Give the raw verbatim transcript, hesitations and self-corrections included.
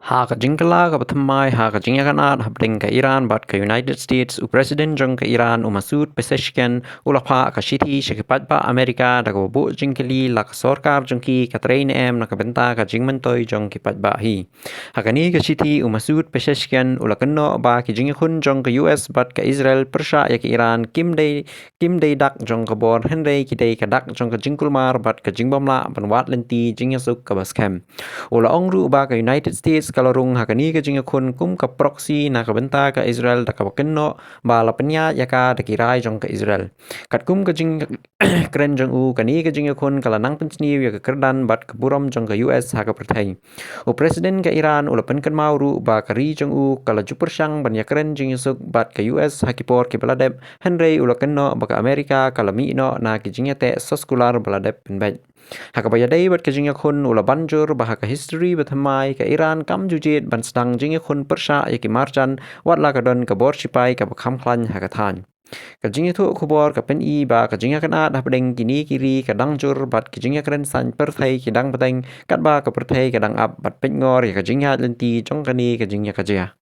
Ha ka jingkylla kaba thymmai ha ka jingïakynad hapdeng ka Iran bad ka United States, u President jong ka Iran, u Masoud Pezeshkian, u la phah ka shithi sha ki paidbah Amerika da kaba buh jingkylli la ka sorkar jong ki ka trei ne em na ka bynta ka jingmyntoi jong ki paidbah hi. Ha kane ka shithi, u Masoud Pezeshkian u la kynnoh ba ki jingïakhun jong ka U S bad ka Israel pyrshah ïa ka Iran kim dei kim dei dak jong ka bor, hynrei ki dei ka dak jong ka jingkulmar bad ka jingbymlah ban wad lynti jingïasuk kaba skhem. U la ong ruh ba ka United States ka la rung ha kane ka jingïakhun kum ka proxy na ka bynta ka Israel da kaba kynnoh ba la pynïaid ïa ka da ki rai jong ka Israel. Katkum ka jingkren jong u, kane ka jingïakhun ka la nang pynsniew ïa ka kyrdan bad ka burom jong ka U S ha ka pyrthei. U President ka Iran u la pynkynmaw ruh ba ka ri jong u ka la ju pyrshang ban ïakren jingïasuk bad ka U S ha ki por kiba la dep, hynrei u la kynnoh ba ka Amerika ka la mih noh na ki jingïateh soskular ba la dep pynbeit. Ha kaba ïadei bad ka jingïakhun, u la ban jur ba ha ka history ba thymmai, ka Iran kam ju jied ban sdang jingïakhun pyrshah ïa ki marjan, wat la ka don ka bor shipai kaba kham khlaiñ ha ka thaiñ. Ka jingïathuh khubor ka pyni ba ka jingïakynad hapdeng kine ki ri ka dang jur bad ki jingïakren saiñ pyrthei ki dang bteng, katba ka pyrthei ka dang ap bad peitngor ïa ka jingïaid lynti jong kane ka jingïakajia.